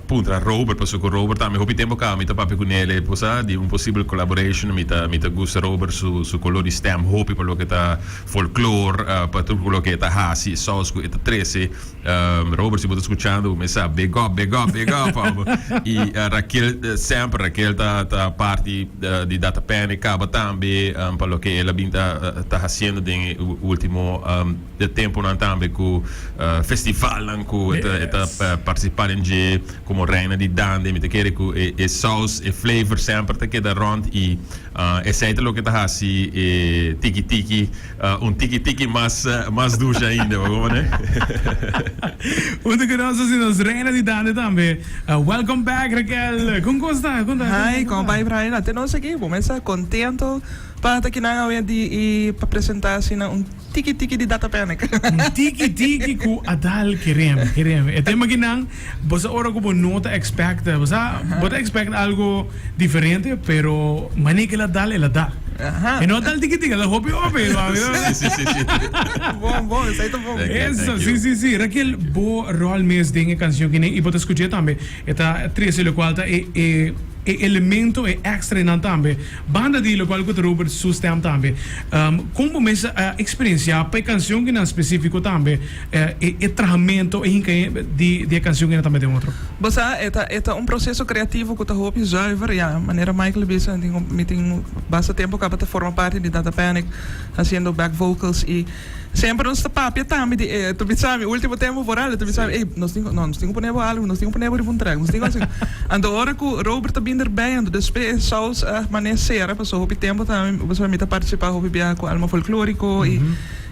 puntra Robert pasobra ku Robert tambe hopi tempu kaba mi ta papia ku nel bo sa di un posibel collaboration mi ta mi ta gusta Robert su su color di stem hopi pa loke ta folklor pa tur loke e ta hasi e saus ku e ta trese Robert si bo ta skuchando bo mes sa big up big up big up i Raquel semper Raquel ta ta parti di Data Panic kaba tambe pa loke el a bin ta ta hasiendo den e ultimo E temponan tambe ku festivalnan ku e ta e ta partisipá den dje komo reina di dande. Mi ta kere ku e e saus, e flavor semper ta keda rònt i esei ta loke ta hasi e tiki tiki un tiki tiki mas mas dushi ainda. Bo komo ne? Huntu ku nos asina nos reina di dande tambe. Welcome back Raquel. Kon kos ta? Kon ta? Hi, kon bai Brian? Ate nos aki. Bo mester kontento pa ta kinan awe di i pa presentá asina un. Tiki tiki di Data Panic. Un tiki tiki ku a dal kerem, kerem. E tema kinan, bo sa ora ku bo no ta expect, bo sa, bo ta expect algo diferente, pero mane ku el a dal, el a dal. E no a dal tiki tiki, el a dal hopi hopi. Si, si, si, si. Bon, bon, esei ta bon. Thank you, Eso, thank si, you. si, si. Raquel, bo rol mes den e cancion kinan i bo ta scuch'é tambe. E ta trece locual ta e, e, e elemento, e extranan tambe. Banda di locual cu ta Robert su stem tambe. Con bo mes a experiencia pa e cancion kinan specifico tambe e e trahamento e hinca di di e cancion kinan tambe den otro? Bo sa e ta e ta un proceso creativo cu ta hopi zuiver ya manera Michael a bisa mi tin mi tin basta tempo caba ta forma parti di Data Panic haciendo back vocals y Semper nos ta papia tambe di e ta bisa mi ultimo tempo vooral e ta bisa mi ey nos tin no nos tin ku pone bo algu nos tin ku pone bo riba un track nos tin ku hasi anto ora ku Robert ta bin derbij anto despues e saus a mane sera pasobra hopi tempo tambe pasobra mi ta participa hopi biaha ku Alma Folklorico y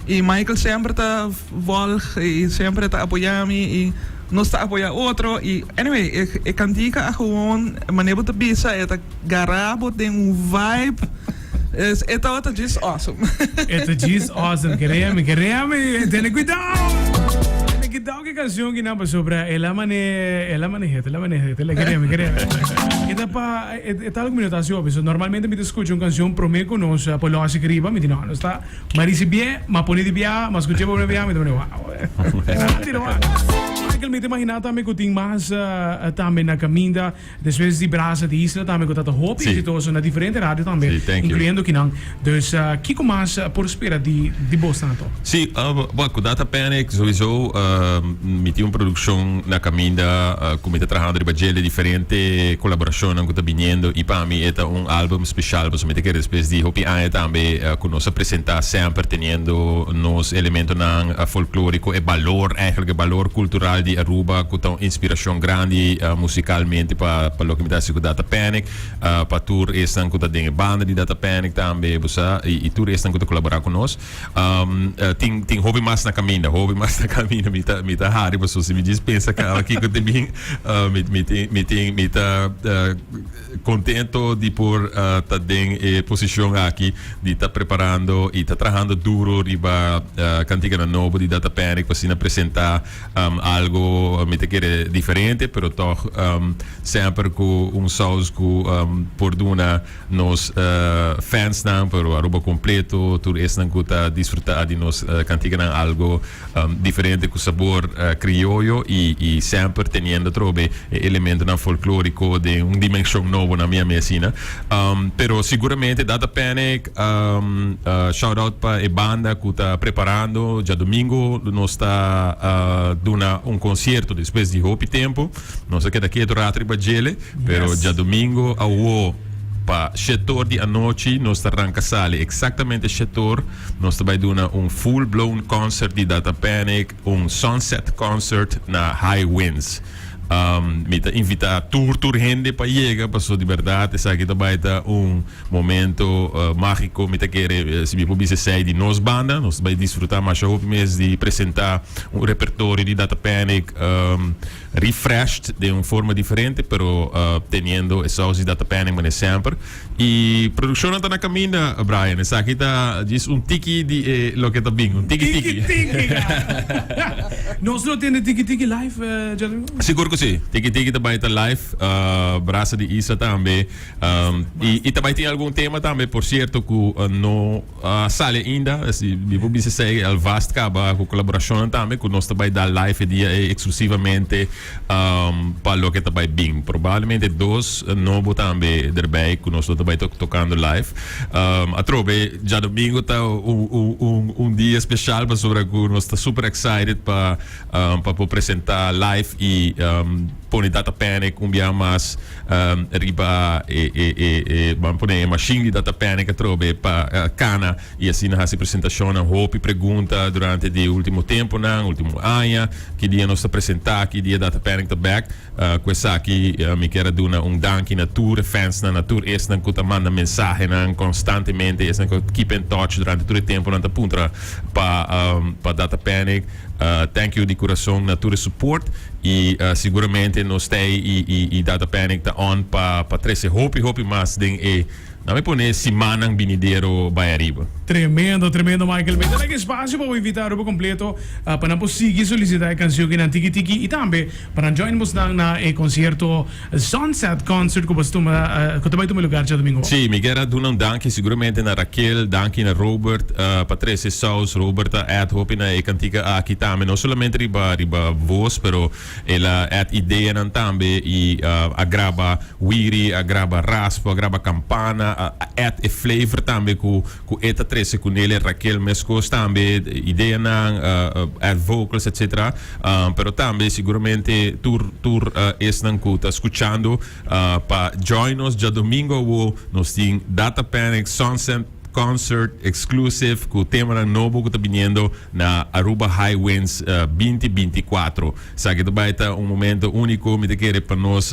y Michael semper ta volg y semper e ta apoya mi y nos ta apoya otro y anyway e e kantika a gewoon mane bo ta bisa e ta gara bo den un vibe. E tabata djis awesome. E ta djis awesome. Keremi, keremi. Tene cuidao. Tene cuidao cu e cancion kinan pasobra el a mane, el a manehe, el a manehe. Keremi, keremi. E ta pa, e ta algo mi no ta haci hopi. So normalmente mi ta scucha un cancion prome cu nos por logic riba, mi di no, nos ta, m'a ricibié, m'a pone di bia, m'a scuché pa prome bia, mi ta pone wow. Michael, mi ta imagina tambe cu tin mas tambe na caminda. Despues di Brasa di Isla tambe cu ta ta hopi exitoso na diferente radio tambe, Sí, thank you. incluyendo kinan. Dus kico mas por spera di di bosnan anto? Sí, bueno, cu Data Panic sowieso mi tin un produccion na caminda cu mi ta trahando riba dje, diferente colaboracionnan cu ta biniendo y pa mi e ta un album special pasobra mi ta kere despues di hopi aña tambe cu nos a presenta semper teniendo nos elementonan folklorico, e balor eigenlijk, e balor cultural di Aruba cu ta un inspiracion grandi musicalmente pa pa loke mi ta haci cu Data Panic, pa tur esnan cu ta den e banda di Data Panic tambe, bo sa, y tur esnan cu ta colabora cu nos. Tin tin hopi mas na caminda, hopi mas na caminda, mi ta mi ta hari pasobra si mi djis pensa caba kico ta bin, mi mi tin mi tin mi ta contento di por ta den e posicion aki di ta preparando y ta trahando duro riba canticanan nobo di Data Panic pa asina presenta Algo mi ta kere diferente pero tog semper cu un saus cu por duna nos fansnan pero Aruba completo tur esnan cu ta disfruta di nos canticanan algo diferente cu sabor crioyo y semper teniendo atrobe e elementonan folklorico den un dimension nobo na mi a mi asina pero siguramente Data Panic Shout out pa e banda cu ta preparando. Djadomingo nos ta duna un concierto despues di hopi tempo. Nos a keda keto rato riba djele, pero djadomingo awo pa shetor di anochi nos ta ranca sali. Exactamente shetor nos ta bay duna un full blown concert di Data Panic, un sunset concert na High Winds. Mi ta invita tur tur hende pa yega paso di berdad esaki ta bay ta un Momento magico mi ta kere si mi por bisa esey di nos banda. Nos ta bay disfruta masha hopi mes di presenta un repertorio di Data Panic refreshed den un forma diferente pero teniendo e saus di Data Panic manera semper. Y produccionnan ta na caminda Brian. Esaki ta djis un tiki di e loke ta bin. Un tiki tiki. Tiki tiki. Nos lo tende tiki tiki live djadomingo? Sigur cu. ku si. Tiki Tiki ta bai ta live, Brasa di Isla tambe. I i ta bai tin algun tema tambe por sierto ku no a sali ainda. Si mi por bisa esei alvast kaba ku kolaborashonnan tambe ku nos ta bai da live e dia ei eksklusivamente pa loke ta bai bin. Probablemente dos nobo tambe derbei ku nos lo ta bai tokando live. Atrobe djadomingo ta un un dia speshal pasobra ku nos ta super excited pa pa por presenta live i pone Data Panic un bia mas riba e e e e ban pone e machine di Data Panic atrobe pa kana i asina hasi presentashonnan. Hopi pregunta durante di ultimo temponan, ultimo aña, ki dia nos ta presenta, ki dia Data Panic ta bek. Ku esaki mi kier a duna un danki na tur e fansnan, na tur esnan ku ta manda mensahenan konstantemente, esnan ku keep in touch durante tur e temponan ta puntra pa pa Data Panic. Thank you di kurason na tur e support i siguramente nos ta ei i i Data Panic ta on pa pa trese hopi hopi mas den e nan mi pone simannan binidero bai ariba. Tremendo tremendo Michael mi ta laga espacio pa bo invita Aruba completo pa nan por sigui solicita e cancion kinan tiki tiki y tambe pa nan join bosnan na e concierto Sunset Concert ku bos tuma ku ta bai tuma lugar djadomingo. Sí, mi kier a duna un danki siguramente na Raquel, danki na Robert pa trese saus. Robert a add hopi na e kantika aki tambe, no solamente riba riba voz, pero el a add ideanan tambe i a graba wiri, a graba raspo, a graba kampana, a add e flavor tambe ku ku e ta trese ku nele. Raquel meskos tambe, ideanan, add vocals etcetera. Pero tambe siguramente tur tur esnan ku ta skuchando pa join nos djadomingo awo nos tin Data Panic Sunset Concert exclusive ku temanan nobo ku ta biniendo na Aruba High Winds binti binti kuatro. Esaki ta bai ta un momento uniko mi ta kere pa nos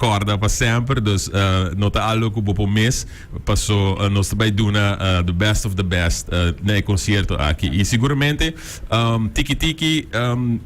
kòrda pa semper dus no ta algo ku bo por mis. Paso nos ta bai duna the best of the best na e concierto aki y seguramente tiki tiki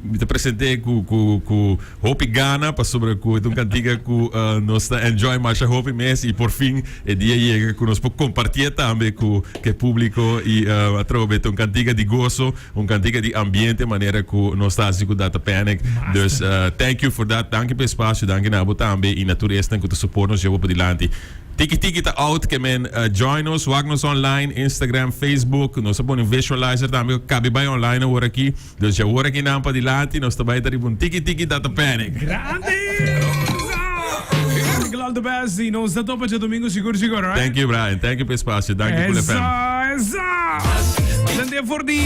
mi ta presente cu cu cu hopi gana pasobra cu e ta un cantica cu nos ta enjoy masha hopi mes y por fin e dia yega cu nos por compartie tambe cu e publico y atrobe ta un cantica di gozo un cantica di ambiente manera cu nos ta haci cu Data Panic. Dus thank you for that danki pa e espacio danki na abo tambe y na tur esnan cu ta support nos yobo padilanti. Tiki tiki ta out ke men join nos wak nos online Instagram Facebook nos a pone un visualizer tambe ku kabi bai online awor aki dus dje awor aki nan padilanti nos ta bai ta riba un tiki tiki data panic. Grandi! Michael all the best y nos ta topa djadomingo sigur sigur alright? Thank you Brian, thank you pa e espacio, danki Cool FM. Esa, esa! Pasante for di.